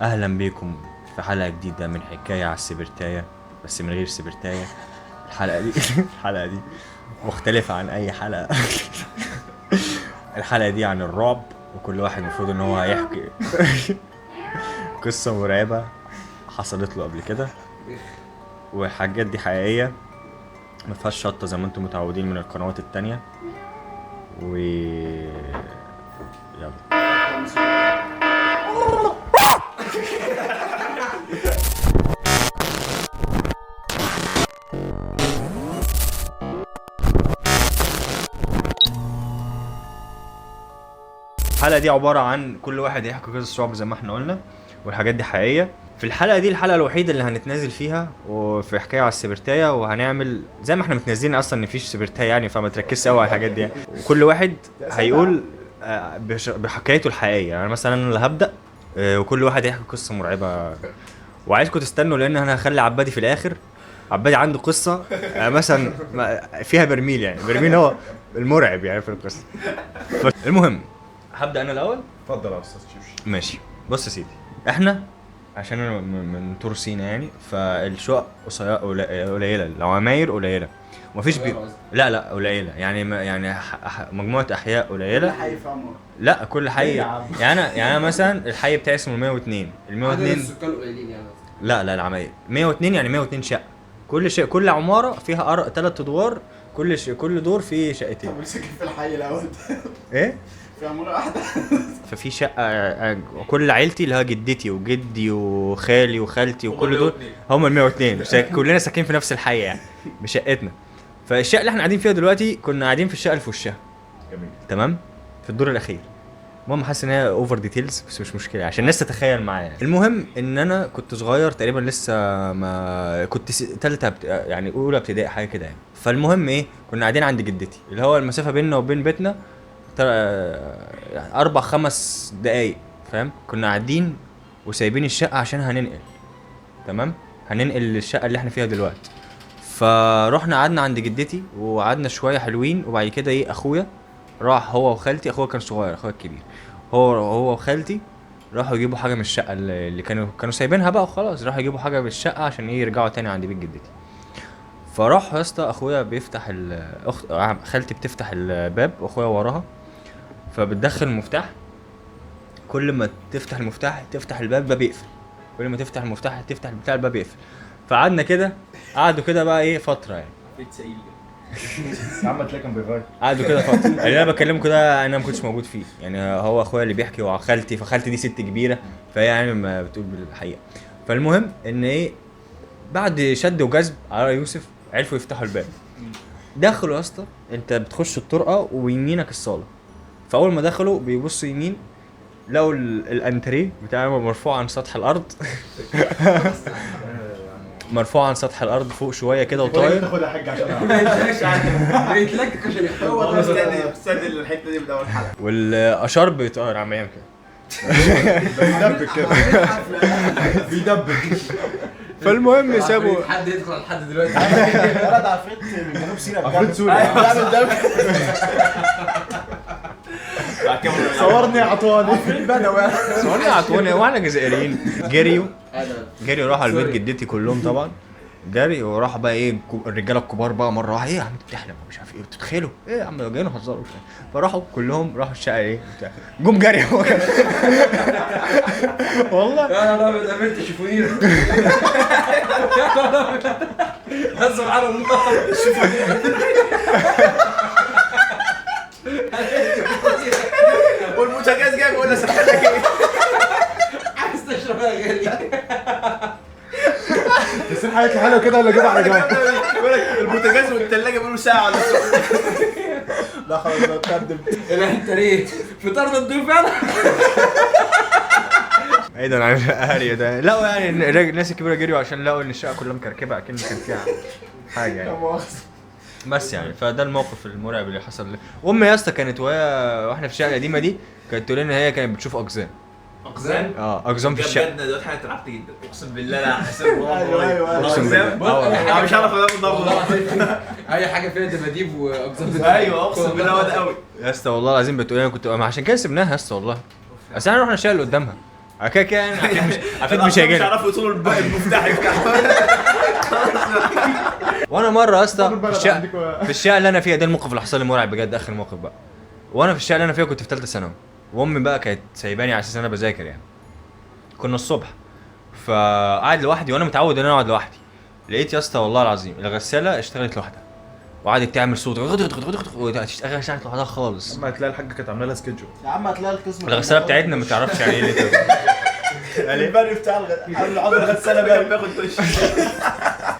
اهلا بيكم في حلقة جديدة من حكاية على السبرتايه، بس من غير سبرتايه. الحلقة دي الحلقة دي مختلفة عن اي حلقة. الحلقة دي عن الرعب، وكل واحد المفروض ان هو هيحكي قصة مرعبة حصلت له قبل كده، والحاجات دي حقيقية ما فيهاش شطه زي ما انتم متعودين من القنوات التانية. و يلا. الحلقة دي عبارة عن كل واحد يحكي قصص رعب زي ما احنا قلنا، والحاجات دي حقيقية. في الحلقة دي الحلقة الوحيدة اللي هنتنازل فيها وفي حكاية على السبرتايه، وهنعمل زي ما احنا متنازلين اصلا ان مفيش سبرتايه يعني، فما تركزش قوي على الحاجات دي يعني. وكل واحد هيقول بحكايته الحقيقية. يعني مثلا انا اللي هبدا، وكل واحد هيحكي قصة مرعبة، وعايزكم تستنوا لان انا هخلي عبادي في الاخر. عبادي عنده قصة مثلا فيها برميل، يعني برميل هو المرعب يعني في القصة. المهم هبدا انا الاول. اتفضل يا استاذ شوشي. ماشي، بص يا سيدي، احنا عشان انا من طور سينا يعني، فالشقق قليله، العماير قليله، ومفيش بيوت. لا لا قليله يعني، يعني مجموعة احياء قليله. كل حي في عمارة. لا كل حي يعني انا، يعني انا مثلا الحي بتاعي اسمه 102. ال 102 السكان قليلين يعني. لا لا العماير 102 يعني 102 شقه. كل شيء، كل عمارة فيها 3 ادوار، كل دور فيه شقتين. طب ساكن في الحي الاول ايه؟ في عمارة واحدة. ففي شقه كل عيلتي اللي هي جدتي وجدي وخالي وخالتي وكل دول هم ال 102، كلنا ساكنين في نفس الحي يعني بشقتنا. فالشقه اللي احنا قاعدين فيها دلوقتي كنا قاعدين في الشقة اللي في وشها. جميل. تمام، في الدور الاخير. المهم حاسس ان هي over details بس مش مشكلة عشان الناس تتخيل معايا. المهم ان انا كنت صغير تقريبا، لسه ما كنت ثالثة يعني اولى ابتدائي حاجة كده يعني. فالمهم ايه، كنا قاعدين عند جدتي، اللي هو المسافة بيننا وبين بيتنا 4-5 دقايق، فاهم؟ كنا قاعدين وسايبين الشقة عشان هننقل، تمام؟ هننقل الشقة اللي احنا فيها دلوقتي. فروحنا قعدنا عند جدتي وقعدنا شوية حلوين، وبعد كده ايه، اخويا راح هو وخالتي، اخويا كان صغير، اخويا الكبير، هو وخالتي راحوا يجيبوا حاجة من الشقة اللي كانوا سايبينها بقى وخلاص، راحوا يجيبوا حاجة من الشقة عشان ايه، يرجعوا تاني عند بيت جدتي. فراح يا اسطى اخويا بيفتح خالتي بتفتح الباب واخويا وراها، فبتدخل المفتاح. كل ما تفتح المفتاح تفتح الباب، الباب يقفل. كل ما تفتح المفتاح تفتح البتاع، الباب يقفل. فقعدنا كده، قعدوا كده بقى ايه فترة يعني. يا عم تلاقي كان بيغير. قعدوا كده فترة. اللي انا بكلمكم ده انا ما كنتش موجود فيه يعني، هو اخويا اللي بيحكي وخالتي، فخالتي دي ست كبيرة فهي يعني ما بتقول بالحقيقة. فالمهم ان ايه، بعد شد وجذب على يوسف عرفوا يفتحوا الباب. دخلوا يا اسطى، انت بتخش الطرقه ويمينك الصاله. فاول ما دخلوا بيبصوا يمين لقوا الانتريه بتاع مرفوع عن سطح الارض. مرفوع عن سطح الارض فوق شوية كده وطاير. تاخدها يا حاج عشان بيتلكك عشان يحتوي. هو مستني الحتة دي من اول حلقة. والاشار بيطير عم يعمل كده، بيدبك كده، بيدبك. فالمهم سابوا حد يدخل على حد دلوقتي. ولد عفريت من جنوب سيناء، عفريت سوريا بيعمل دب. صورني يا عطواني، بدوي صورني يا عطواني، واحنا جزائريين. جريوا راحوا على بيت جدتي كلهم طبعا، جري وراح بقى ايه الرجالة الكبار بقى مرة واحدة، ايه يا عم انت بتحلم مش عارف ايه، بتتخيلوا ايه يا عم، جايين يهزروا. فراحوا كلهم راحوا الشقة ايه بتاع، جم جري هو كمان. والله لا لا ما اتقابلتش شوفوني. يا سبحان الله. والبوتاجاز جاي بيقول لي سخنك ايه، عايز تشرب يا غالي. بس الحاجات الحلوة كده ولا جيب على جنب؟ بيقول لك البوتاجاز والثلاجه بيقولوا ساعة ولا لا خلاص بقى اتقدم. لا انت ليه فطرنا الضيوف انا؟ ايه ده انا ده لقوا يعني الناس الكبيرة جريوا عشان لقوا ان الشقة كلها مكركبه، اكن كان فيها حاجة يعني. بس يعني فده الموقف المرعب اللي حصل. امي يا اسطى كانت وهي واحنا في الشقة القديمة دي كانت تقول لنا هي كانت بتشوف اقزام. اقزام؟ اه اقزام في الشقة. بجد دلوقتي انا اترعبت جدا اقسم بالله. انا حسيت ايوه ايوه اقسم بالله انا مش عارف انام. اي حاجة فيها دباديب واقزام. ايوه اقسم بالله واد قوي يا اسطى والله العظيم بتقول انا كنت عشان كده سيبناها يا اسطى والله. اصل احنا رحنا الشقة اللي قدامها، كده كده يعني عفريت مش هيجي مش عارفوا يوصلوا المفتاح يفتحوا. وانا مرة يا اسطى في الشقة اللي انا فيها، ده الموقف اللي حصل لي مرعب بجد، اخر موقف بقى. وانا في الشقة اللي انا فيها كنت في ثالثة ثانوي، وامي بقى كانت سايباني على اساس انا بذاكر يعني. كنا الصبح، فقعد لوحدي وانا متعود ان انا اقعد لوحدي. لقيت يا اسطى والله العظيم الغسالة اشتغلت لوحدها وقعدت تعمل صوت واشتغلت لوحدها خالص. اما هتلاقي الحاجة كانت عامله لها schedule يا عم، هتلاقي القسم الغسالة بتاعتنا ما تعرفش يعني ايه البانيو بتاع الغسالة بقى بياخد دش.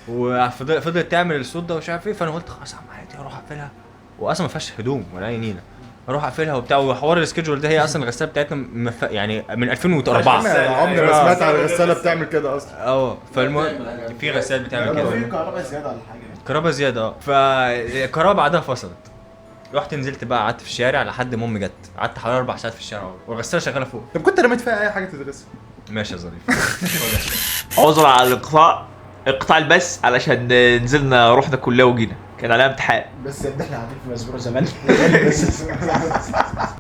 وفضلت تعمل الصوت ده ومش عارف ايه، فانا قلت خلاص يا عم عادي اروح اقفلها، واصلا ما فيهاش هدوم ولا اي نيله، اروح اقفلها وبتاع. وحوار ال schedule ده هي اصلا الغسالة بتاعتنا يعني من 2004. عمري ما سمعت على الغسالة بتعمل كده اصلا. فالمهم في غسالة بتعمل كده، في كهرباء زيادة ولا حاجة، كهرباء زيادة. فالكهرباء بعدها فصلت. رحت نزلت بقى قعدت في الشارع لحد ما امي جت، قعدت حوالي 4 ساعات في الشارع والغساله شغالة فوق. طب كنت رميت فيها اي حاجة تتغسل؟ ماشي يا ظريف. عذرا على الانقطاع، اقطاع البث علشان نزلنا رحنا كلها وجينا، كان عليها امتحان. بس يا ابني احنا قاعدين في مزبوره زمان.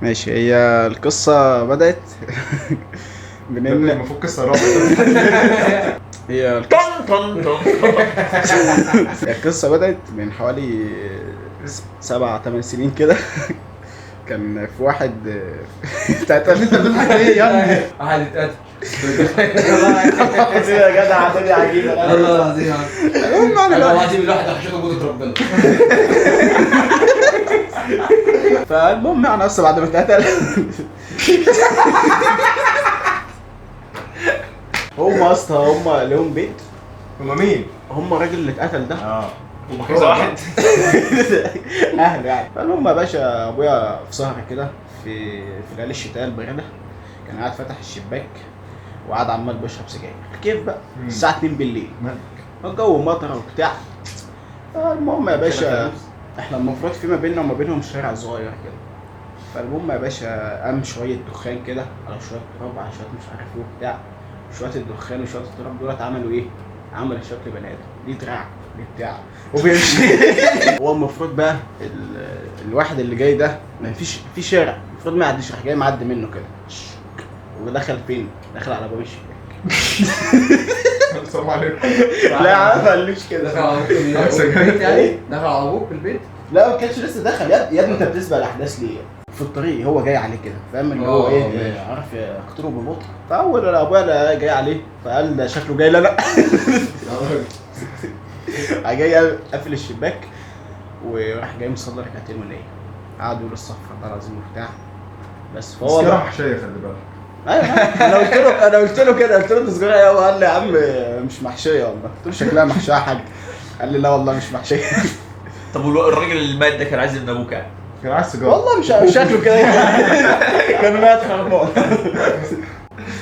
ماشي، هي القصة بدات من ان المفروض قصة رعب. هي القصة بدات من حوالي 7-8 سنين كده. كان في واحد اتقتل. انت بتضحك ليه يا ابني؟ واحد اتقتل يا جدع، دي عجيبة والله العظيم. والله العظيم الواحد وحشته بوضة ربنا. فالمهم يعني اصلا بعد ما اتقتل هم اصلا هم لهم بيت. هم مين؟ هم الراجل اللي اتقتل ده. هم كذا واحد اهله يعني. فالمهم يا باشا ابويا في سهره كده في ليالي الشتاء البارده، كان قاعد فاتح الشباك وقعد عمال بيشرب سجاير. كيف بقى الساعة 2 بالليل، الجو مطر وبتاع. المهم يا باشا احنا المفروض في ما بيننا وما بينهم شارع صغير كده. فالمهم يا باشا قام شوية دخان كده على شوية تراب على شوية مش عارف ايه وبتاع. شوية الدخان وشوية التراب دولت عملوا ايه؟ عملوا شكل بني ادم ليه دراع ليه بتاع وبيمشي. هو المفروض بقى الواحد اللي جاي ده ما فيش في شارع المفروض ما يعديش، راح جاي معدي منه كده ودخل فين؟ دخل على باب الشباك. السلام عليكم. لا يا عم ما قالوش كده. دخل على ابوك البيت يعني؟ دخل على ابوك البيت؟ لا ما كانش لسه دخل. يا ابني انت بتسبق الاحداث ليه؟ في الطريق هو جاي عليه كده، فاهم اللي هو ايه، عارف يقتله ببطء. فاول ابويا جاي عليه فقال ده شكله جاي. لا لا جاي قافل الشباك وراح جاي مصلي ركعتين ونايم. قعد يقول استغفر الله العظيم وبتاع. بس فهو سجاره محشيه خلي بالك. ايوه انا قلت له كده، قلت له دي سجاره ايه؟ وقال لي يا عم مش محشيه والله. قلت له شكلها محشيه يا حاج. قال لي لا والله مش محشيه. طب والراجل اللي مات ده كان عايز من ابوك يعني؟ كان عايز سيجارة والله، مش شكله كده كان مات خربان.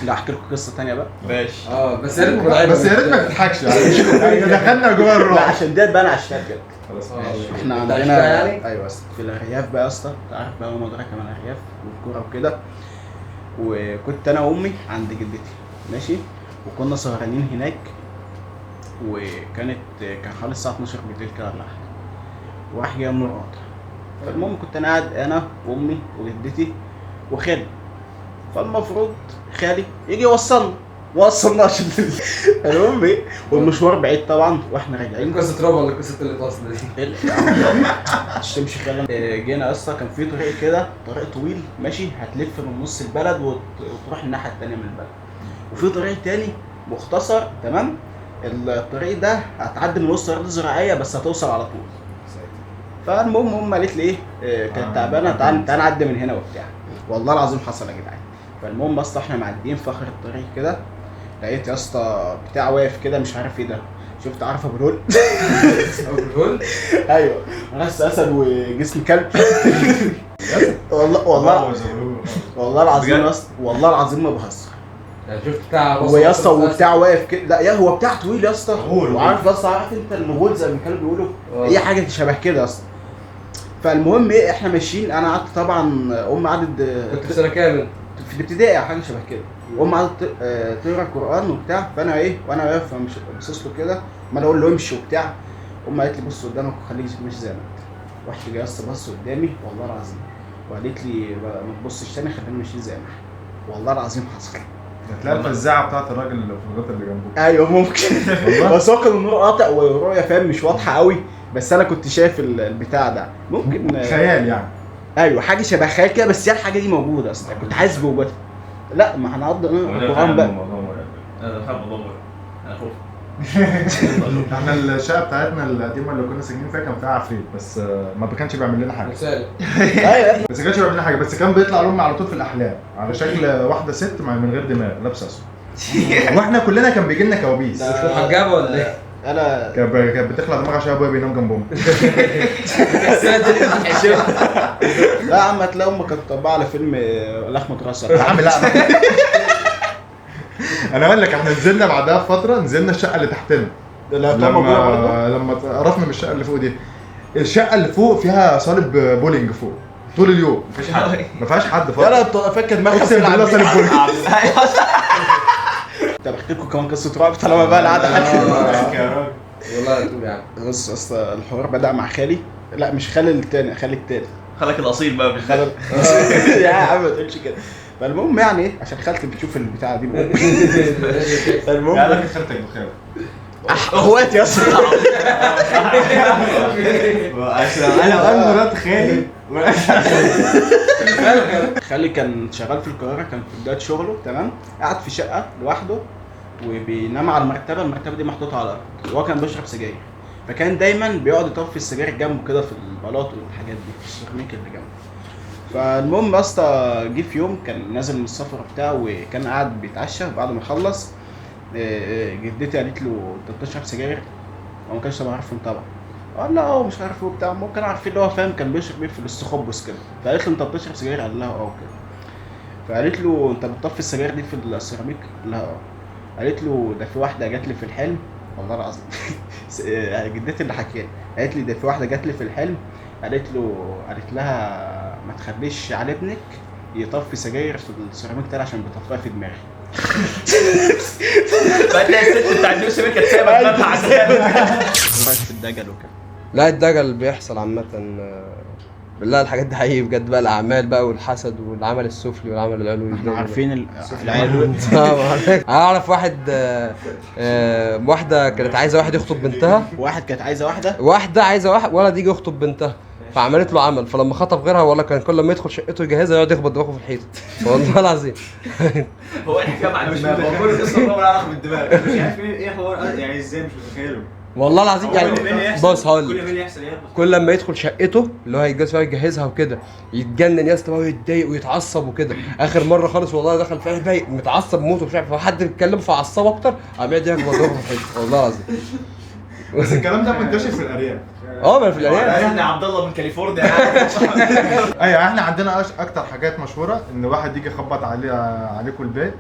لا احكي لكم قصة ثانية بقى. ماشي. بس يا ريت، بس يا ريت ما تضحكش يعني، دخلنا جوه الرعب. لا عشان ديت بقى انا عشتها بجد. خلاص احنا عندنا يعني؟ ايوه بس في الارياف بقى يا اسطى، انت عارف بقى وما ادراك ما الارياف والكوره وكده. وكنت انا وامي عند جدتي ماشي، وكنا سهرانين هناك، وكانت كان حوالي الساعة 12 بالليل كده ولا حاجة، وراح جاي النور قاطع. فالمهم كنت انا قاعد انا وامي وجدتي وخالي، فالمفروض خالي يجي يوصلنا، ما وصلناش. المهم ايه، والمشوار بعيد طبعا واحنا راجعين. قصة رعب ولا قصة اللي اصلا دي؟ مش تمشي خالي. جينا اصلا كان في طريق كده، طريق طويل ماشي هتلف من نص البلد وتروح الناحية الثانية من البلد، وفي طريق تاني مختصر تمام. الطريق ده هتعدي من وسط ارض زراعية بس هتوصل على طول. فالمهم هم قالت لي ايه، كانت تعبانة، تعال نعدي من هنا وبتاع. والله العظيم حصل يا جدعان. فالمهم اصلا احنا معديين في اخر الطريق كده، لقيت يا اسطى بتاع واقف كده مش عارف ايه ده. شفت عارف ابو الهول؟ ابو الهول؟ ايوه، راس اسد وجسم كلب. والله والله والله العظيم يا اسطى، والله العظيم ما بهزر. شفت بتاع ويا اسطى وبتاع واقف كده، لا يا هو بتاع طويل يا اسطى، وعارف يا اسطى، عارف انت المغول زي ما كانوا بيقولوا، اي حاجة شبه كده يا اسطى. فالمهم ايه، احنا ماشيين، انا قعدت طبعا، امي قعدت، كنت في سنة كام؟ في الابتدائي او حاجة شبه كده. امي قعدت تقرا قران وبتاع، فانا ايه وانا واقف باصص له كده، عمال اقول له امشي وبتاع. امي قالت لي بص قدامك وخليك ماشي زي ما انت. رحت جاي يا اسطى بص قدامي والله العظيم، وقالت لي ما تبصش تاني، خلينا ماشيين زي ما احنا. والله العظيم حصل. هتلاقي الفزاعه بتاعت الراجل اللي في الغطا اللي جنبه. ايوه ممكن. بس هو كان النور قاطع والرؤية فاهم مش واضحة قوي، بس انا كنت شايف البتاع ده ممكن خيال يعني. ايوه حاجة شبه خيال كده، بس هي الحاجة دي موجودة اصلا كنت حاسس بوجودها. لا ما هنقضي القران بقى. انا فاهم الموضوع مرعب، انا خفت. احنا الشقة بتاعتنا القديمة اللي كنا ساكنين فيها كان فيها عفريت، بس ما كانش بيعمل لنا حاجة. ايوه بس ما كانش بيعمل لنا حاجة، بس كان بيطلع لهم على طول في الاحلام على شكل واحدة ست من غير دماغ لابسه اسود. واحنا كلنا كان بيجي لنا كوابيس. مش محجبة ولا ايه؟ انا كانت بتخلع دماغها عشان ابويا بينام جنبهم. لا يا عم هتلاقي امك كانت طبعا على فيلم لخمه راسك. يا عم لا انا اقول لك، احنا نزلنا بعدها بفترة، نزلنا الشقة اللي تحتنا لما اتقرفنا من الشقة اللي فوق دي. الشقة اللي فوق فيها صاله بولينج فوق طول اليوم، مفيش حد، ما فيهاش حد خالص. يلا فاكر دماغك اقسم بالله صاله بولينج. طب احكي لكم كمان قصة رعب طالما بقى القعدة حلوة. والله تقول يا عم. بص اصل الحوار بدا مع خالي، لا مش خالي التاني، خالي التالت. خالك الاصيل بقى مش خالك. يا عم ما تقولش كده. فالمهم يعني ايه، عشان خالتي بتشوف البتاعه دي. فالمهم يعني خالتك بخير اخواتي اصلا. عشان انا قال مرات خالي. خالي كان شغال في القاهرة، كان في بداية شغله تمام، قاعد في شقه لوحده وبينام على المرتبة، المرتبة دي محطوطة على الارض، وهو كان بيشرب سجاير، فكان دايما بيقعد يطفي السجاير جنبه كده في البلاط والحاجات دي في السيراميك اللي جنبه. فالمهم يا اسطى جه في يوم كان نازل من السفر بتاعه وكان قاعد بيتعشى، بعد ما خلص جدتي قالت له انت بتشرب سجاير؟ هو ما كانش طبعا عارفهم طبعا، قال لا اه مش عارف ايه وبتاع، ممكن عارفين اللي هو فاهم كان بيشرب ايه في الاستخبص كده. فقالت له انت بتشرب سجاير؟ قال لها اه كده. فقالت له انت بتطفي السجاير دي في السيراميك؟ قال لها اه. قالت له ده في واحدة جات لي في الحلم، والله العظيم جدتي اللي حكيت، قالت لي ده في واحدة جات لي في الحلم، قالت له، قالت لها ما تخليش على ابنك يطفي سجاير في السيراميك تاني عشان بيطفيها في دماغي. فتلاقي الست بتاعت يوسف كانت سايبه دماغها عشان في الدجل وكده. لا الدجل بيحصل عامة بالله، الحاجات دي حقيقي بجد بقى، الاعمال بقى والحسد والعمل السفلي والعمل العلوي. احنا عارفين العلوي. اعرف واحد، واحدة كانت عايزه واحد يخطب بنتها، واحد كانت عايزه واحدة عايزه واحد ولد يجي يخطب بنتها، فعملت له عمل، فلما خطب غيرها والله كان كل ما يدخل شقته يجهزها يقعد يخبط دماغه في الحيط والله العظيم. هو ايه الحكاية مع الدماغ؟ هو كل قصة هو علاقة بالدماغ، مش عارف ايه حوار يعني، ازاي مش متخيله والله العظيم يعني. بص هقول لك، كل لما يدخل شقته اللي هو هيتجوز فيها يجهزها وكده يتجنن يا اسطى بقى ويتضايق ويتعصب وكده. اخر مرة خالص والله دخل فيها بايق متعصب موت ومش عارف، فحد بيتكلم فعصبه اكتر قام يقعد يخبط دماغه في الحيط والله العظيم. بس الكلام ده منتشر في الارياف. اه ما في الارياف. احنا عبد الله من كاليفورنيا. ايوه احنا عندنا اكتر حاجات مشهورة ان واحد يجي يخبط عليكم البيت.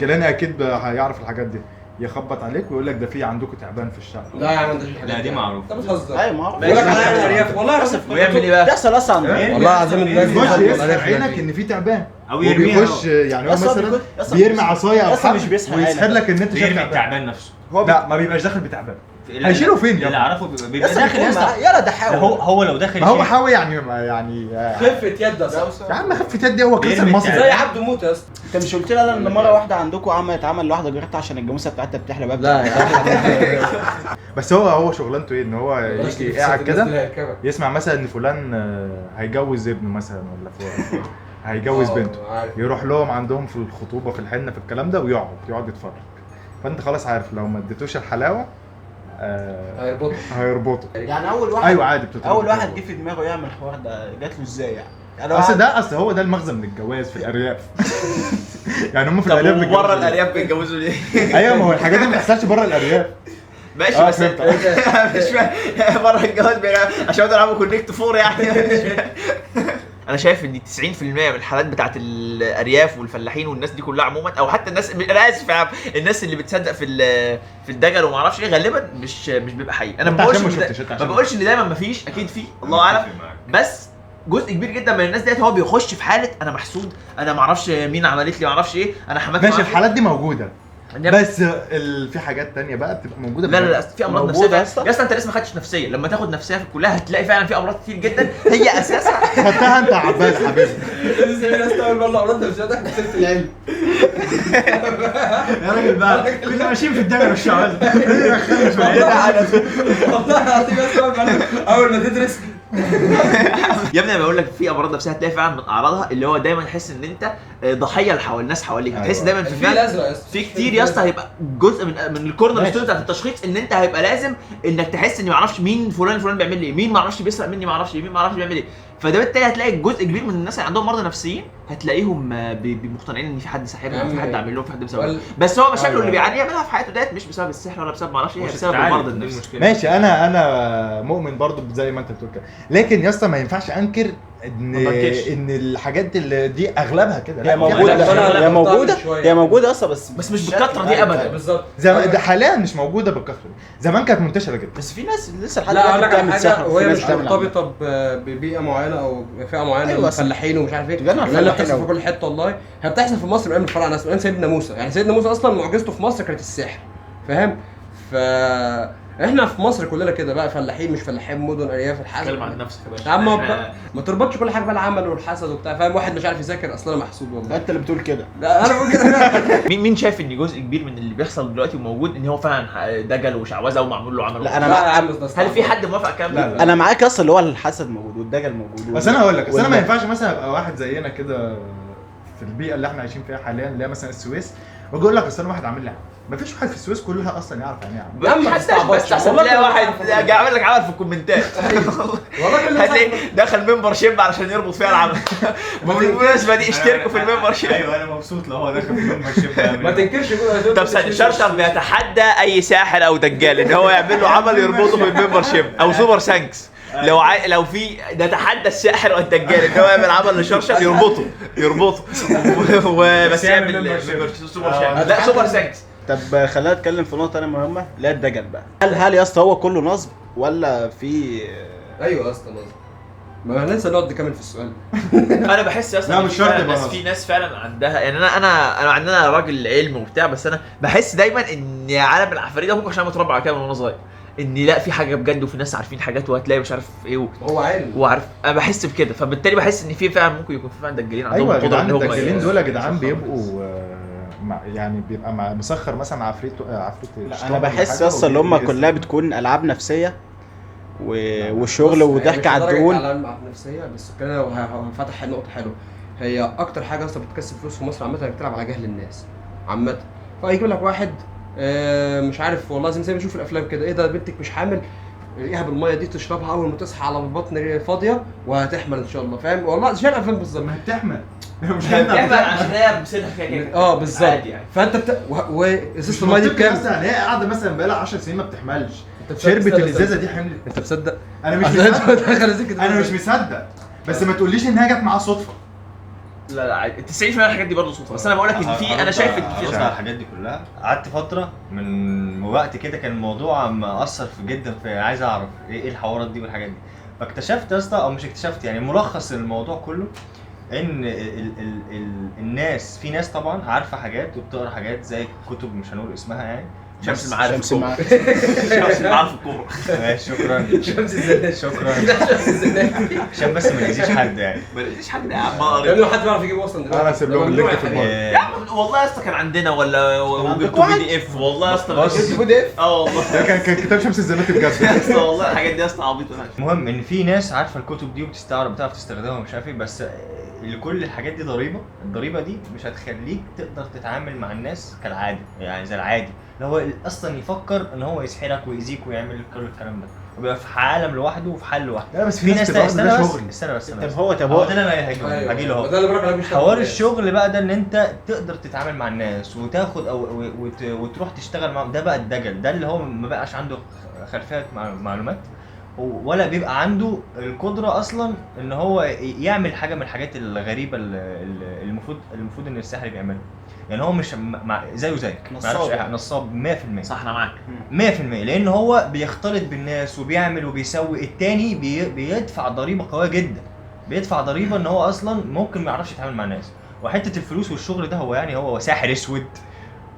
كلنا اكيد هيعرف الحاجات دي، يخبط عليك ويقول لك ده في عندكم تعبان في الشقة. لا يا عم ده مش لا دي معروفة. انت بتهزر. ايوه معروف. بقول لك على الارياف والله العظيم. ويعمل ايه بقى؟ بتحصل اصلا والله العظيم الناس بيخش يسحب عينك ان في تعبان، او يرميها، وبيخش يعني هو مثلا بيرمي عصاية او حبل ويسحب لك ان انت شايف التعبان نفسه. لا ما بيبقاش داخل بتعبان، هيشيله فين يا اللي اعرفه بيبقى داخل يا اسطى. يلا ده حاول، هو لو داخل ما هو حاول يعني خفه يد يا عم، خفه يد هو كاس المصري زي عبده موت يا اسطى. انت مش قلت لي ان مرة واحدة عندكم عمل لواحدة جريتها عشان الجاموسة بتاعتها بتحلب بقى؟ لا بس هو شغلانته ايه؟ ان هو يجي قاعد كده يسمع مثلا ان فلان هيجوز ابنه مثلا، ولا فلان هيجوز بنته، يروح لهم عندهم في الخطوبة في الحنة في الكلام ده، ويقعد يتفرج. فانت خلاص عارف لو ما اديتوش الحلاوة هيربطه يعني. اول واحد ايوه عادي بتتربط. اول واحد جه في دماغه يعمل الحوار ده جات له ازاي يعني؟ اصل ده اصل هو ده المغزى من الجواز في الارياف. يعني هم في الارياف بيتجوزوا بره الارياف بيتجوزوا ليه؟ ايوه ما هو الحاجات دي ما بتحصلش بره الارياف. ماشي بس مش فاهم بره الجواز عشان يلعبوا Connect Four يعني. انا شايف ان 90% من الحالات بتاعت الارياف والفلاحين والناس دي كلها عموما، او حتى الناس، انا اسف يا عم، الناس اللي بتصدق في الدجل وما اعرفش ايه، غالبا مش بيبقى حقيقي. انا ما بقولش ان دايما ما فيش، اكيد فيه الله اعلم، بس جزء كبير جدا من الناس ديت هو بيخش في حاله انا محسود، انا ما اعرفش مين عملت لي، ما اعرفش ايه، انا حماتي. ماشي الحالات دي موجودة، بس في حاجات تانية بقى بتبقى موجودة. لا لا لا، في امراض نفسية يا اسطى، انت لسه ما خدتش نفسية، لما تاخد نفسية في الكلية هتلاقي فعلا في امراض كتير جدا هي اساسها خدتها انت يا عباس حبيبي. لسه يا اسطى اول مرة امراض نفسية ده سيره العلم يا راجل بقى، كنا ماشيين في الدنيا مش عاوز والله العظيم يا اسطى اول ما تدرس يا ابني انا بقول لك في امراض نفسية هتلاقي فعلا من اعراضها اللي هو دايما تحس ان انت ضحية لحوالي الناس حواليك، هتحس دايما في في كتير يا اسطى هيبقى جزء من ال corner stone بتاعت التشخيص ان انت هيبقى لازم انك تحس ان ما اعرفش مين فلان فلان بيعمل لي ايه، مين ما اعرفش بيسرق مني، ما اعرفش مين ما اعرفش بيعمل ايه. فده بالتالي هتلاقي جزء كبير من الناس اللي عندهم مرضى نفسيين هتلاقيهم مقتنعين ان في حد ساحرهم، في حد عامل لهم، في حد مسوي، بس هو مشاكله اللي بيعاني منها في حياته ديت مش بسبب السحر ولا بسبب ما اعرفش ايه، بسبب المرض النفسي. ماشي، انا مؤمن برضو زي ما انت بتقول كده، لكن يا اسطى ما ينفعش انكر ان الحاجات اللي دي اغلبها كده هي موجودة، هي موجودة، هي موجودة اصلا، بس مش بالكثرة دي ابدا. بالظبط، ده حاليا مش موجودة بالكثرة دي، زمان كانت منتشرة جدا، بس في ناس لسه لحد دلوقتي بتعمل سحر وهي مش مرتبطة ببيئه معينة او فئة معينة. أيوة، فلاحين ومش عارف ايه، لا بتحصل في كل حتة والله. هي بتحصل في مصر من ايام الفراعنة، من سيدنا موسى. يعني سيدنا موسى اصلا معجزته في مصر كانت السحر، فاهم؟ ف احنا في مصر كلنا كده بقى، فلاحين مش فلاحين، مدن، ارياف، الحسد. اتكلم عن نفسك يا باشا يا عم، ما تربطش كل حاجة بقى العمل والحسد وبتاع، فاهم؟ واحد مش عارف يذاكر اصل انا محسود والله. انت اللي بتقول كده. لا انا بقول كده. مين شايف ان جزء كبير من اللي بيحصل دلوقتي وموجود ان هو فعلا دجل وشعوذه ومعمول له عمل؟ لا انا هل في حد موافق الكلام ده؟ انا معاك اصلا، اللي هو الحسد موجود والدجل موجود. بس انا هقول لك، اصل انا ما ينفعش مثلا ابقى واحد زينا كده في البيئة اللي احنا عايشين فيها حاليا، اللي هي مثلا السويس، واجي اقول لك اصل انا واحد عامل لي عمل. مفيش واحد في السويس كلها اصلا يعرف يعني ايه عمل. بس احسن تلاقي واحد جاي عامل لك عمل في الكومنتات والله، هتلاقي دخل membership علشان يربط فيها العمل. بالمناسبة دي اشتركوا في ال membership. ايوه انا مبسوط لو هو دخل في ال membership. ما تنكرش. طب شرشر بيتحدى اي ساحر او دجال ان هو يعمل له عمل يربطه في ال membership او super thanks. لو في نتحدى الساحر والدجال ان هو يعمل عمل لشرشر يربطه وبس يعمل super لا super thanks. طب خلينا نتكلم في نقطة ثانية مهمة، لا الدجل بقى. هل يا اسطى هو كله نصب ولا في؟ ايوه يا اسطى نصب. ما لسه نقعد نكمل في السؤال. انا بحس يا اسطى في ناس فعلا عندها، يعني انا عندنا راجل علم وبتاع، بس انا بحس دايما ان عالم العفاريت ده ممكن عشان متربع على كده من وانا صغير، ان لا في حاجة بجد وفي ناس عارفين حاجات وهتلاقي مش عارف ايه هو علم وعارف. انا بحس بكده، فبالتالي بحس ان في فعلا ممكن يكون في فعلا دجالين عندهم قدره. ايوه الدجالين دول يا جدعان بيبقوا يعني بيبقى مع مسخر مثلا عفريت. لا انا بحس اصلا اللي هم كلها بتكون العاب نفسية وشغل وضحك على الدهون. العاب نفسية بس كده. فتح نقطة حلوة، هي اكتر حاجة اصلا بتكسب فلوس في مصر عامة انك بتلعب على جهل الناس عامة. فيجيب لك واحد مش عارف والله، زي ما بنشوف في الافلام كده، ايه ده بنتك مش حامل، ريقها بالمية دي تشربها اول ما تصحى على بطن فاضية وهتحمل ان شاء الله، فاهم؟ والله زي الافلام بالظبط. ما هتحمل مش هتحمل عشان هي بسنها فيها كده. بالظبط يعني. فانت وازازه المية دي بكام؟ مثلا هي قاعدة مثلا بقالها 10 سنين ما بتحملش، شربت الازازه دي حملت. انت مصدق؟ انا مش مصدق، انا مش مصدق، بس ما تقوليش انها جت معاه صدفة. لا لا 90% من الحاجات دي برضه صدفة، بس انا بقول لك ان في، انا شايف ان في الحاجات دي كلها. قعدت فترة من وقت كده كان الموضوع مأثر في جدا، في عايز اعرف ايه الحوارات دي والحاجات دي. فاكتشفت يا اسطى، او مش اكتشفت يعني، ملخص الموضوع كله ان ال ال ال الناس، في ناس طبعا عارفه حاجات وبتقرا حاجات زي كتب مش هنقول اسمها يعني، شمس المعارف، شمس المعارف الكبرى. ماشي شكرا. شمس الزناتي، شكرا. شمس الزناتي عشان بس ما نأذيش حد يعني، ما نأذيش حد يا عم. ما يا ابني حد بيعرف يجيب اصلا دلوقتي. انا هسيب لهم ال link في الموضوع يا عم. والله يا اسطى كان عندنا ولا وجبته PDF والله يا اسطى جبته PDF. والله ده كان كتاب شمس الزناتي بجد يا اسطى والله. الحاجات دي يا اسطى عبيطه. المهم ان في ناس عارفه الكتب دي وبتستعرف بتعرف تستخدمها ومش عارف ايه، بس لكل الحاجات دي ضريبة. الضريبة دي مش هتخليك تقدر تتعامل مع الناس كالعادي، يعني زي العادي اللي هو اصلا يفكر ان هو يسحرك ويأذيك ويعمل كل الكلام ده، وبيبقى في عالم لوحده وفي حل لوحده. لا بس في ناس استنى بس طب هو طب هو ده اللي انا هجي له اهو. حوار الشغل بقى ده ان انت تقدر تتعامل مع الناس وتاخد او وتروح تشتغل معاهم، ده بقى الدجل. ده اللي هو ما بقاش عنده خلفية معلومات ولا بيبقى عنده القدرة اصلا ان هو يعمل حاجة من الحاجات الغريبة اللي المفروض ان الساحر بيعملها. يعني هو مش زيه زيك، نصاب نصاب 100%. صح انا معاك 100%، لان هو بيختلط بالناس وبيعمل وبيسوي. التاني بيدفع ضريبة قوية جدا، بيدفع ضريبة ان هو اصلا ممكن ما يعرفش يتعامل مع الناس. وحتة الفلوس والشغل ده هو يعني هو ساحر اسود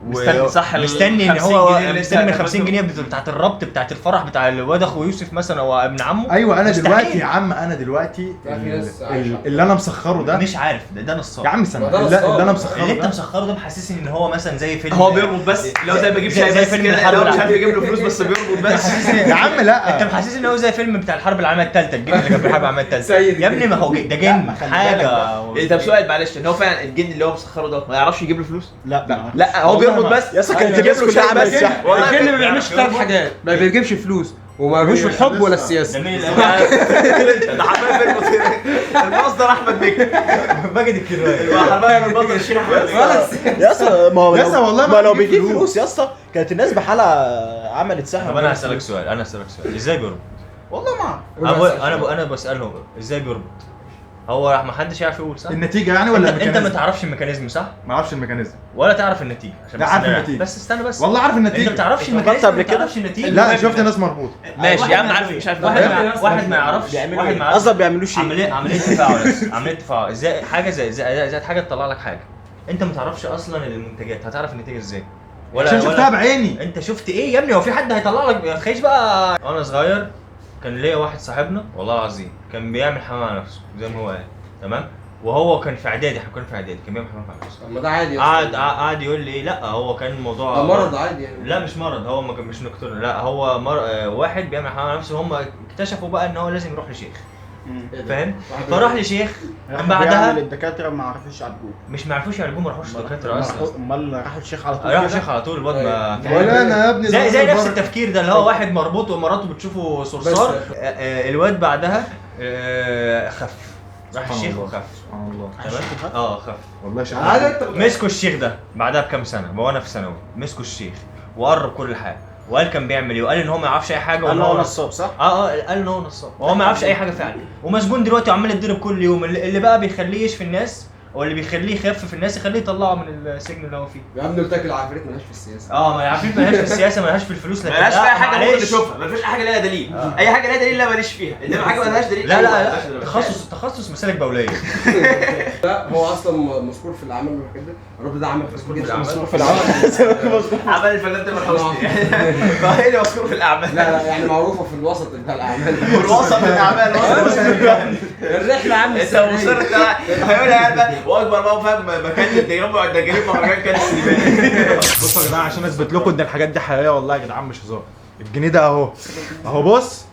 مستني صح، مستني ان هو مستني 50 جنيه بتاعت الربط بتاعت الفرح بتاع الواد اخو يوسف مثلا او ابن عمه. ايوه انا دلوقتي يا عم، انا دلوقتي اللي انا مسخرة ده مش عارف ده نصاب يا عم. استنى، اللي انا مسخرة اللي انت مسخرة ده محسسني ان هو مثلا زي فيلم هو بيربط بس، لو زي ما بجيب شاي بس كده، لو مش عارف يجيب له فلوس بس بيربط بس. يا عم لا، انت محسسني ان هو زي فيلم بتاع الحرب العالمية الثالثة، الجن اللي كان في الحرب العالمية الثالثة يا ابني. ما هو ده جن حاجة. طب سؤال معلش، ان هو فعلا الجن اللي هو مسخرة ده ما يعرفش يجيب له فلوس؟ لا لا، هو بيربط بس يا اسطى. كانت الناس كلها عملت صح. الجن ما بيعملش ثلاث حاجات، ما بيجيبش فلوس وما بيجيبش في الحب ولا السياسة. ده حرفيا فيلم المصدر احمد مكي ماجد الكدواني، حرفيا المصدر الشيخ احمد مكي يا اسطى. ما هو ما لو بيجيب فلوس يا اسطى كانت الناس بحالها عملت سحر. طب انا هسالك سؤال، انا هسالك سؤال، ازاي بيربط؟ والله ما انا بسالهم ازاي بيربط. هو ما حدش يعرف يقول صح النتيجة يعني ولا انت ما تعرفش ال mechanism صح؟ ما اعرفش ال mechanism ولا تعرف النتيجة عشان بس عارف النتيجة. بس استنى بس، والله عارف النتيجة. انت ما تعرفش ال mechanism قبل كده؟ لا شفت ناس مربوطة. ماشي يا عم، عارف مش عارف. واحد ما يعرفش، واحد ما يعرفش اصلا بيعملوش عملية تفاعل، عملية تفاعل ازاي؟ حاجة زي حاجة تطلع لك حاجة انت ما تعرفش اصلا المنتجات، هتعرف النتيجة ازاي؟ ولا عشان شفتها بعيني. انت شفت ايه يا ابني؟ هو في حد هيطلع لك؟ ما تخيش بقى. وانا صغير كان ليا واحد صاحبنا والله العظيم كان بيعمل حمام على نفسه زي ما هو قال، تمام؟ وهو كان في اعدادي، احنا كنا في اعدادي، كان بيعمل حمام على نفسه. طب ما ده عادي. قعد يقول لي لا هو كان الموضوع ده مرض عادي يعني. لا مش مرض، هو ما كان مش nocturnal، لا هو واحد بيعمل حمام على نفسه. هم اكتشفوا بقى ان هو لازم يروح لشيخ، فاهم؟ فراح لشيخ بعدها الدكاترة ما عرفوش يعالجوه، مش ما عرفوش يعالجوه، ما راحوش الدكاترة اصلا. امال راحوا الشيخ على طول؟ راحوا الشيخ على طول. الواد ما ولا انا يا ابني زي نفس التفكير ده اللي هو واحد مربوط ومراته بتشوفه صرصار. الواد بعدها خف، راح الشيخ وخف. سبحان الله. تمام، خف والله. شيخ مسكوا الشيخ ده بعدها بكام سنة، وانا في ثانوي، مسكوا الشيخ وقرب كل حاجة وقال كان بيعمل ايه، وقال ان هو ما يعرفش اي حاجة. قال هو نصاب صح؟ قال ان هو نصاب وهو ما يعرفش اي حاجة فعلا، ومسجون دلوقتي وعمال يتضرب كل يوم. اللي بقى بيخليه يشفي الناس او اللي بيخليه يخفف الناس يخليه يطلعه من السجن اللي هو فيه. يا عم قلت لك العفريت مالهاش في السياسة. ما العفريت مالهاش في السياسة، مالهاش في الفلوس، لكن مالهاش في اي حاجة ممكن نشوفها، ما فيش حاجة لها دليل. اي حاجة لها دليل لا ماليش فيها، انما حاجة مالهاش دليل لا لا لا. تخصص مسالك بوليه. لا هو اصلا مذكور في الاعمال والحاجات دي. الراجل ده عمل مذكور في الاعمال، عمل الفنان تامر حسني. فهي اللي مذكور في الاعمال. لا لا يعني معروفة في الوسط بتاع الاعمال، في الوسط الاعمال، الرحلة عم انت مصر هيقولها واكبر بقى فاهم مكان التجمع الدجالين مهرجان كان السليمان. بصوا يا جدعان عشان اثبت لكم ان الحاجات دي حقيقية والله يا جدعان مش هزار. الجنيه ده اهو اهو، بص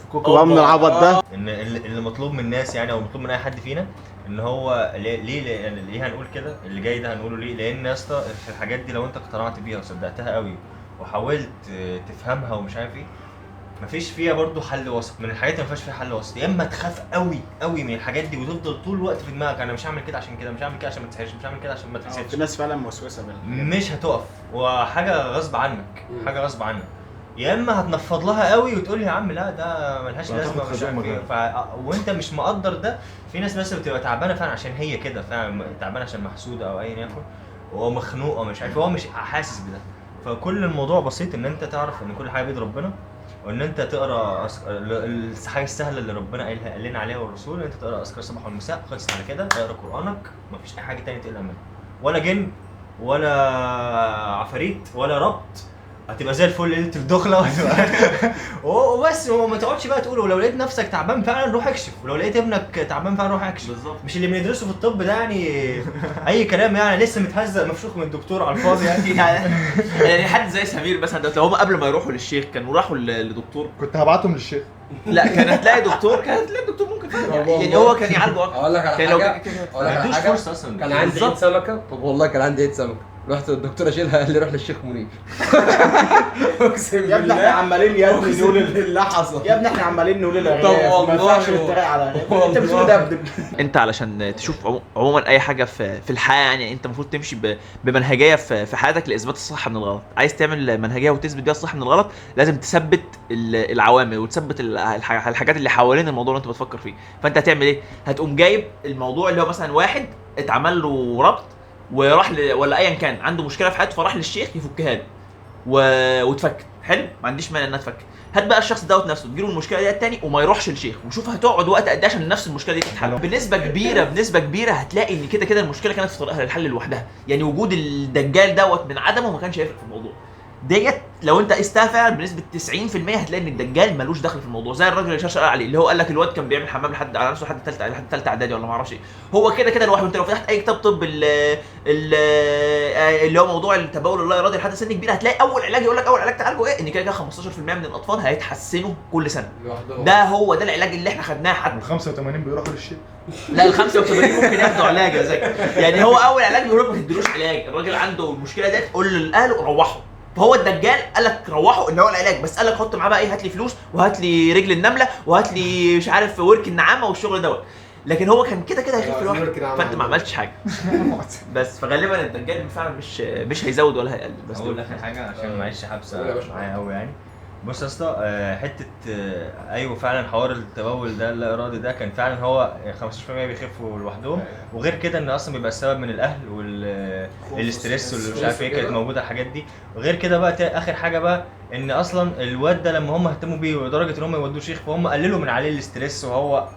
فكوكوا بقى من العبط ده. ان اللي مطلوب من الناس يعني او مطلوب من اي حد فينا ان هو ليه ليه هنقول كده اللي جاي ده هنقوله ليه؟ لان يا اسطى في الحاجات دي لو انت اقتنعت بيها وصدقتها قوي وحاولت تفهمها ومش عارف ايه، مفيش فيها برضو حل وسط. من الحاجات اللي مفيش فيها حل وسط، يا اما تخاف قوي قوي من الحاجات دي وتفضل طول الوقت في دماغك انا مش هعمل كده عشان كده، مش هعمل كده عشان ما تسحرش، مش هعمل كده عشان ما تحسدش. في ناس فعلا موسوسه مش هتقف، وحاجه غصب عنك، حاجة غصب عنك. يا اما هتنفض لها قوي وتقول يا عم لا ده ملهاش لازمه مش عارف ايه، وانت مش مقدر ده. في ناس مثلا بتبقى تعبانة فعلا عشان هي كده، فعلا تعبانة عشان محسوده او ايا يكن، ومخنوقه مش عارف، هو مش حاسس بده. فكل الموضوع بسيط، ان انت تعرف ان كل حاجة بيد ربنا، وان انت تقرا الحاجة السهلة اللي ربنا قالها قال لنا عليها والرسول، ان انت تقرا اذكار الصباح والمساء، خلصت على كده. اقرا قرانك، مفيش اي حاجة تانية تقلق منها، ولا جن ولا عفاريت ولا ربط، هتبقى زي الفل ليلة الدخلة وبس. وما تقعدش بقى تقول، ولو لقيت نفسك تعبان فعلا روح اكشف، ولو لقيت ابنك تعبان فعلا روح اكشف. بالظبط، مش اللي بندرسه في الطب ده يعني اي كلام يعني، لسه متهزق مفشوخ من الدكتور على الفاضي يعني. يعني حد زي سمير مثلا ده، هم قبل ما يروحوا للشيخ كانوا راحوا لدكتور. كنت هبعتهم للشيخ. لا كان هتلاقي دكتور، كان هتلاقي دكتور ممكن فعلا يعني هو كان يعالجه اكتر. اقول لك على حاجة، اقول لك على حاجة، كان عندي عيد سمكة. طب والله كان عندي عيد سمكة، رحت للدكتور اشيلها قال لي روح للشيخ منير. اقسم بالله يا ابني احنا عمالين يا ابني نقول اللي حصل، يا ابني احنا عمالين نقول الغياب، ما ينفعش نتريق على انت بتقول ده. انت علشان تشوف عموما اي حاجة في الحياة يعني انت المفروض تمشي بمنهجيه في حياتك لاثبات الصح من الغلط. عايز تعمل منهجيه وتثبت بيها الصح من الغلط، لازم تثبت العوامل وتثبت الحاجات اللي حوالين الموضوع اللي انت بتفكر فيه. فانت هتعمل ايه؟ هتقوم جايب الموضوع اللي هو مثلا واحد اتعمل له ربط وراح ولا ايا كان عنده مشكلة في حياته، فراح للشيخ يفكها له واتفكت. حلو، ما عنديش مانع انها تفك. هات بقى الشخص دوت نفسه تجيله المشكلة دي تاني وما يروحش لشيخ، وشوف هتقعد وقت قد ايه عشان نفس المشكلة دي تتحل. بنسبة كبيرة هتلاقي ان كده كده المشكلة كانت في طريقها للحل لوحدها، يعني وجود الدجال دوت من عدمه ما كانش هيفرق في الموضوع ديت. لو انت قستها فعلا بنسبة 90% هتلاقي ان الدجال ملوش دخل في الموضوع، زي الراجل اللي شاش قال عليه، اللي هو قال لك الواد كان بيعمل حمام لحد على نفسه لحد ثالثة اعدادي ولا ما اعرفش ايه. هو كده كده لوحده. انت لو فتحت اي كتاب طب اللي هو موضوع التبول اللا ارادي لحد سن كبير، هتلاقي اول علاج يقول لك اول علاج تعالجه ايه، ان كده كده 15% من الاطفال هيتحسنوا كل سنة. ده هو ده العلاج اللي احنا خدناه. حتى ال 85 بيروحوا للشيخ؟ لا، ال 85 ممكن ياخدوا علاج يا زكي. يعني هو اول علاج بيقول لك ما تديلوش علاج، الراجل عنده المشكلة ديت قول لاهله روحوا. فهو الدجال قال لك روحوا اللي هو العلاج، بس قال لك حط معاه بقى ايه، هات لي فلوس وهات لي رجل النملة وهات لي مش عارف ورك النعامه والشغل دوت، لكن هو كان كده كده هيخف لوحده، فانت ما عملتش حاجة. بس فغالبا الدجال فعلا مش هيزود ولا هيقلل. بس اقول اخر حاجة عشان معلش حبسه معايا قوي يعني. بص يا اسطى، حتة ايوه فعلا حوار التبول ده اللا ارادي ده كان فعلا هو 15% بيخفوا لوحدهم، وغير كده ان اصلا بيبقى السبب من الاهل وال stress واللي مش عارف ايه كانت موجودة الحاجات دي. وغير كده بقى اخر حاجة بقى ان اصلا الواد ده لما هم اهتموا بيه ولدرجه ان هم يودوه شيخ، فهم قللوا من عليه ال stress وهو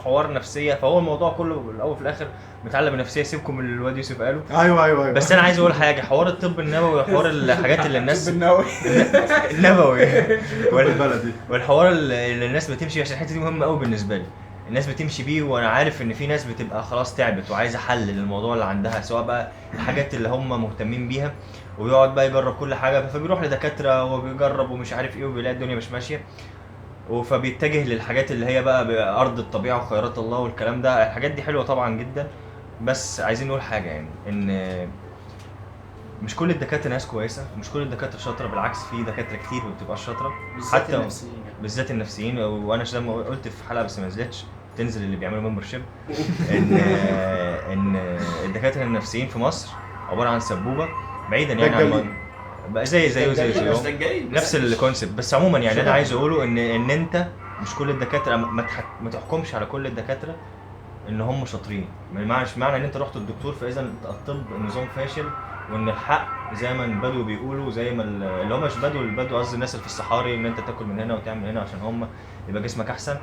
حوار نفسية. فهو الموضوع كله الاول في الاخر متعلق بالنفسيه. سيبكم من الواد يوسف قاله. ايوه بس انا عايز اقول حاجة، حوار الطب النبوي وحوار الحاجات اللي الناس النبوي والبلدي والحوار اللي الناس بتمشي، عشان الحتة دي مهمة قوي بالنسبة لي. الناس بتمشي بيه، وانا عارف ان في ناس بتبقى خلاص تعبت وعايزه حل للموضوع اللي عندها، سواء بقى الحاجات اللي هم مهتمين بيها، ويقعد بقى يجرب كل حاجة، فبيروح لدكاتره وبيجرب ومش عارف ايه وبيلاقي الدنيا مش ماشية، فبيتجه للحاجات اللي هي بقى ارض الطبيعة وخيرات الله والكلام ده. الحاجات دي حلوة طبعا جدا، بس عايزين نقول حاجة يعني ان مش كل الدكاترة ناس كويسة، ومش كل الدكاترة شاطرة، بالعكس في دكاترة كتير ما بتبقاش شاطرة، بالذات النفسيين بالذات النفسيين. وانا زي ما قلت في حلقة بس ما نزلتش، تنزل اللي بيعملوا membership، ان الدكاترة النفسيين في مصر عبارة عن سبوبه، بعيدا يعني عن بقى زي زي زي نفس ال concept. بس عموما يعني انا عايز اقوله ان انت مش كل الدكاترة، ما تحكمش على كل الدكاترة ان هم شاطرين. مش معنى ان انت رحت الدكتور فاذا الطب نظام فاشل، وان الحق زي ما البدو بيقولوا، زي ما اللي هم مش بدو، البدو قصدي الناس اللي في الصحاري، ان انت تاكل من هنا وتعمل هنا عشان هم يبقى جسمك احسن.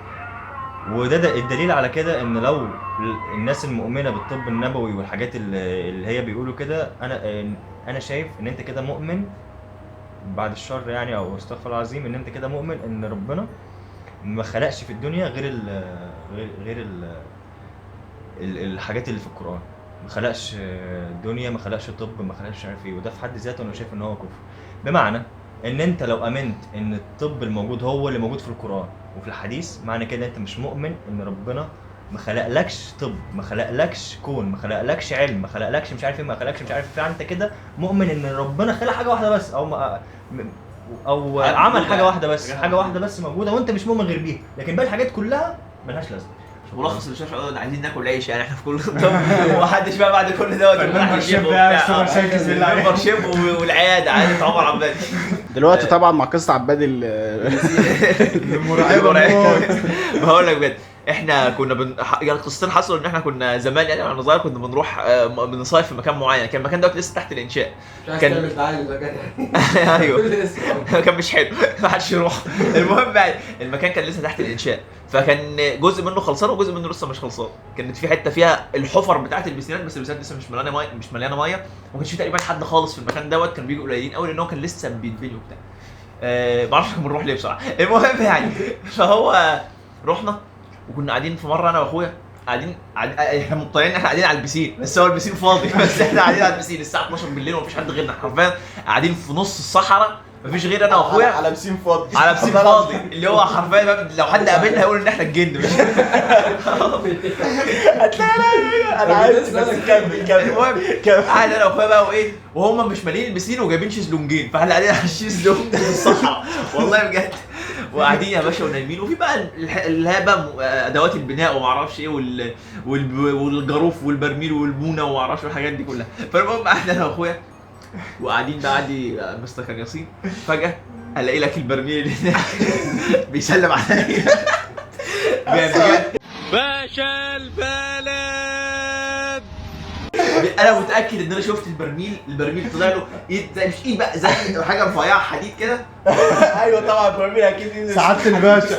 وده الدليل على كده ان لو الناس المؤمنة بالطب النبوي والحاجات اللي هي بيقولوا كده، انا شايف ان انت كده مؤمن بعد الشر يعني، او استغفر الله العظيم، ان انت كده مؤمن ان ربنا ما خلقش في الدنيا غير ال غير ال الحاجات اللي في القرآن، ما خلقش الدنيا، ما خلقش طب، ما خلقش مش عارف ايه. وده في حد ذاته انا شايف ان هو كفر، بمعنى ان انت لو امنت ان الطب الموجود هو اللي موجود في القرآن وفي الحديث، معنى كده انت مش مؤمن ان ربنا ما خلقلكش طب، ما خلقلكش كون، ما خلقلكش علم، ما خلقلكش مش عارف ايه، ما خلقلكش مش عارف ايه. انت كده مؤمن ان ربنا خلق حاجة واحدة بس، او عمل حاجة واحدة بس، حاجة واحدة بس موجودة، وانت مش مؤمن غير بيها، لكن باقي الحاجات كلها ملهاش لازمه. ملخص اللي شاف عايزين ناكل عيش يعني احنا في كل طب، ومحدش بقى بعد كل دوت ال membership ده، ال membership والعياده عيادة عمر عبادي دلوقتي طبعا مع قصة عبادي المرعبة. بقول لك بجد احنا كنا يعني قصتين حصلوا، ان احنا كنا زمان يعني وانا صغير كنا بنروح بنصيف في مكان معين، كان المكان دوت لسه تحت الانشاء، كان ايوه كان مش حلو ما حدش يروح. المهم يعني المكان كان لسه تحت الانشاء، فكان جزء منه خلصان وجزء منه لسه مش خلصان. كانت في حتة فيها الحفر بتاعه البسينات، بس البسينات لسه مش مليانة مية، مش مليانة مية، وما كانش في تقريبا حد خالص في المكان دوت، كانوا بيجوا قليلين قوي لان هو كان لسه بيتبني وبتاع. ما اعرفش بنروح ليه بصراحة. المهم يعني فهو رحنا وكنا قاعدين في مرة انا واخويا قاعدين احنا مقتنعين ان احنا قاعدين على البسين، بس هو البسين فاضي، بس احنا قاعدين على البسين الساعة 12 بالليل ومفيش حد غيرنا، حرفيا قاعدين في نص الصحراء مفيش غير انا واخويا على بسين فاضي، على بسين فاضي اللي هو حرفيا لو حد قابلنا هيقول ان احنا الجن. مش هتلاقي انا عايز بس كمل كمل. المهم قاعد انا واخويا بقى وايه، وهم مش مالين البسين وجايبين شيزلونجين، فاحنا قاعدين على الشيزلونج في الصحراء والله بجد، وقاعدين يا باشا ونايمين، وفي بقى اللي هي بقى ادوات البناء وما اعرفش ايه والجاروف والبرميل والمونه وما اعرفش الحاجات دي كلها. فالمهم قاعد انا واخويا وقاعدين بقى عندي مستر كان ياسين، فجاة الاقي لك البرميل اللي هناك بيسلم عليا بجد باشا البلد، انا متاكد ان انا شفت البرميل طلع له ايد زي، مش ايد بقى، زي حاجة رفيعة حديد كده. ايوه طبعا البرميل اكيد سعادة الباشا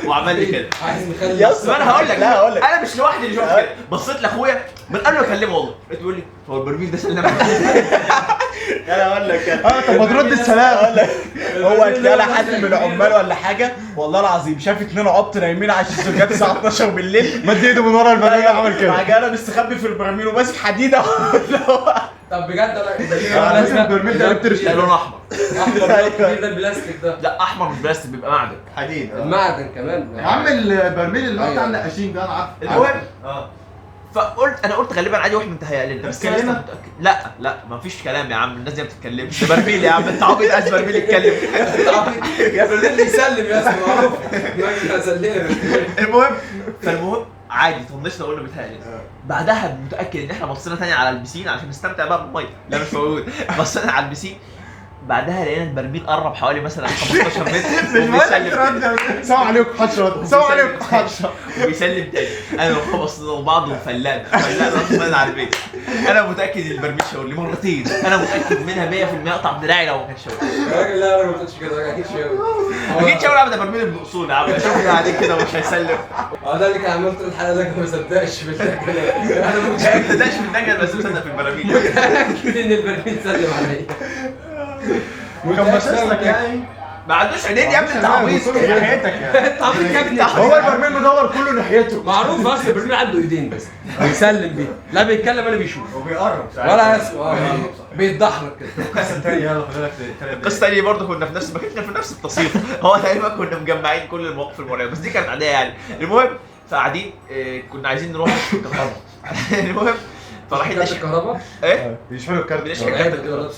وعمل لي كده. عايز مخلي يا اسطى ما انا هقول لك، لا هقول لك انا مش لوحدي اللي شفت كده. بصيت لاخويا من قبل ما اكلمه والله، لقيته بيقول لي هو البرميل ده سلم عليك. انا هقول لك طب ما ترد السلام. هو هتلاقي حد من العمال ولا حاجة، والله العظيم شاف اتنين عبط نايمين على الشيزلونجات الساعة 12 بالليل، مد ايده من ورا البرميل عمل كده. بعد كده انا مستخبي في البرميل وماسك حديده. طب بجد انا لازم البرميل ده يبترش. لا لونه احمر. احمر الكبير ده البلاستيك ده. لا احمر مش بلاستيك، بيبقى معدن. حديد المعدن كمان يا عم. البرميل اللي هو بتاع النقاشين ده انا عارف. المهم فقلت انا قلت غالبا عادي واحنا متهيأ لنا، بس انا لسه متاكد. لا لا مفيش كلام يا عم، الناس دي ما بتتكلمش. ده برميل يا عم، انت عبيط عايز برميل يتكلم. يا برميل يسلم يا اسطى معروف. المهم فالمهم عادي طنشنا قلنا بيتهيأ لنا. بعدها متاكد ان احنا بصينا تاني على البسين عشان نستمتع بقى بالمية، لا مش موجود. بصينا على البسين بعدها لقينا البرميل قرب حوالي مثلا 15 متر. مش بقولك السلام عليكم محدش رد، السلام عليكم محدش رد، وبيسلم تاني. انا وهو بصينا لبعض وفلقنا غصبا على البيت. انا متاكد ان البرميل شاور لي مرتين، انا متاكد منها 100%. اقطع دراعي لو ما كانش شاور. الراجل لا انا ما قلتش كده، اكيد شاور، اكيد شاور. يا عم ده برميل ابن اصول يا عم، شوفنا عليه كده ومش هيسلم. ده اللي كان عملته الحلقة ده، ما صدقش في الدجل. انا ما صدقش في الدجل بس مصدق في البراميل. متاكد ان البرميل سلم عليا. كان باصص لك يعني، ما عندوش عينين يا ابني، انت عبيط ناحيتك يعني. انت عبيط يا ابني. هو البرميل مدور كله ناحيته معروف اصلا. البرميل عنده ايدين بس بيسلم بيه، لا بيتكلم ولا بيشوف وبيقرب ولا يسمع، بيتدحرج كده. قصة ثانية، يلا خد لك. القصة الثانية برضه كنا في نفس المكان، في نفس التصيف. هو تقريبا كنا مجمعين كل المواقف المرعبة، بس دي كانت عادية يعني. المهم فقاعدين كنا عايزين نروح الكهرباء. المهم فرايحين نشحن الكهرباء. ايه؟ بيشحنوا الكارت، بنشحن كارت الكهرباء،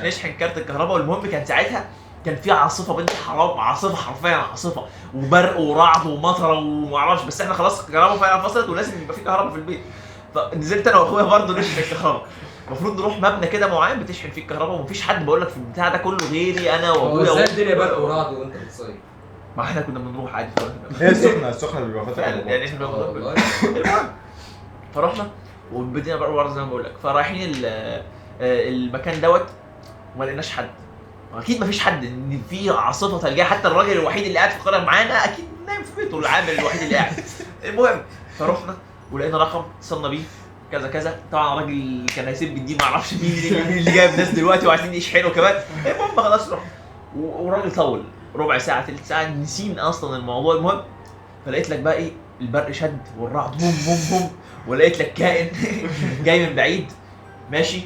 نشحن كارت الكهرباء. والمهم كان ساعتها كان في عاصفة بنت حرام، عاصفة حرفيا عاصفة، وبرق ورعد ومطره وما اعرفش، بس احنا خلاص الكهرباء فعلا فصلت ولازم يبقى في كهرباء في البيت. فنزلت انا واخويا برضه نشحن الكهرباء. المفروض نروح مبنى كده معين بتشحن فيه الكهرباء، ومفيش حد بقول لك في البتاع ده كله غيري انا وابويا. ازاي الدنيا برق ورعد وانت بتصيف؟ ما احنا كنا بنروح عادي. هي السخنة بيبقى فاتح يعني احنا بنروح. فرحنا وبدينا بقى ورا زي ما بقول لك. فرايحين المكان دوت وما لقيناش حد، اكيد ما فيش حد، ان في عاصفة ثلجيه. حتى الراجل الوحيد اللي قاعد في القرية معانا اكيد نايم في بيته، العامل الوحيد اللي قاعد. المهم فرحنا ولقينا رقم اتصلنا بيه كذا كذا. طبعا الراجل كان هيسيب الدين، ما اعرفش مين اللي جايب ناس دلوقتي وعايزين يشحنوا كمان. المهم خلاص رحنا، والراجل طول ربع ساعة ثلث ساعة، نسينا اصلا الموضوع. المهم فلقيت لك بقى ايه، البرق شد والرعد بوم بوم بوم، ولقيت لك كائن جاي من بعيد ماشي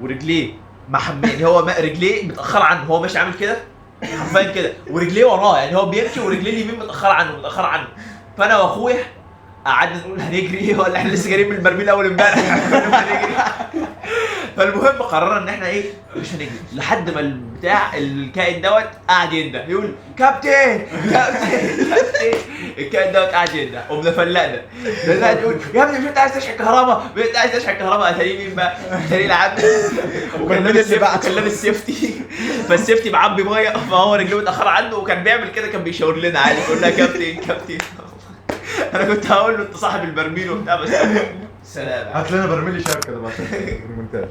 ورجليه محمل، هو رجليه متاخرة عنه، هو ماشي عامل كده حرفيا كده ورجليه وراه، يعني هو بيمشي ورجليه اليمين متاخرة عنه متاخرة عنه. فانا واخويا قعدنا نقول هنجري ولا احنا لسه جايين من البرميل اول امبارح هنجري. فالمهم قررنا ان احنا ايه، مش هنجري لحد ما البتاع الكائن دوت قعد ينده يقول كابتن كابتن كابتن. الكائن دوت قعد ينده قمنا فلقنا، ده يقول يا ابني مش انت عايز تشحن كهرباء، مش انت عايز تشحن كهرباء. اتاري مين بقى؟ اتاري العم وكان لابس safety، فال safety معبي مية، فهو رجله متاخرة عنه وكان بيعمل كده، كان بيشاور لنا عادي يقول لنا كابتن كابتن. انا كنت هقول له انت صاحب البرميل وبتاع، بس سلام. هات لنا برميل شركة ده بقى المونتاج.